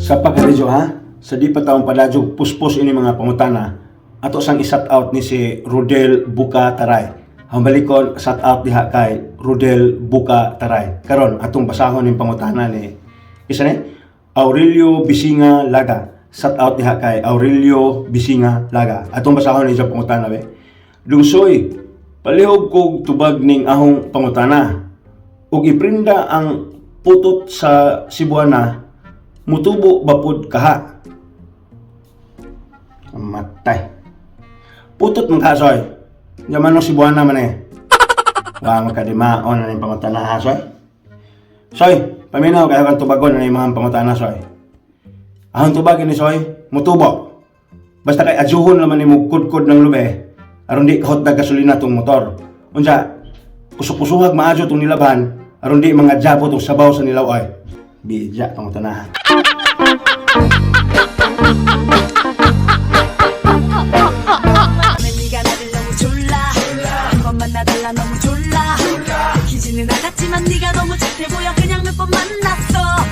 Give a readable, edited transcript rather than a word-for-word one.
Sa pagkaradyo ha, sa di pa taong padajog puspos ini mga pangutana, ato sang i-shout out ni si Rodel Buka Taray. Hambalikon, shout out diha kay Rodel Buka Taray. Karon atong basahon ning pangutana ni isa ni Aurelio Bisinga Laga. Shout out diha kay Aurelio Bisinga Laga. Atong basahon ni siya pangutana be. Dungsoy, palihog kog tubag ning ahong pangutana. Ug iprinda ang putot sa Cebuana, mutubo ba pud kaha? Matay. Putot man ka, soy. Yaman no Cebuana man eh. Wa makadimaon na ning pangutana ha, soy. Soy, paminaw kayo kang tubagon na mga pangutana, soy. Ahong tubag ni soy, mutubo. Basta kay adyohon naman nimo kudkod ng lube, aron di kahot gasolina tong motor. Unsa, kusok-kusuhag maadyo tong nilabhan, aron di mga jabo tong sabaw sa nilaw ay. Bija pangutana. 네가 나를 너무 졸라 한 번만 나달라 너무 졸라 들키지는 않았지만 네가 너무 착해 보여. 그냥 몇 번 만났어.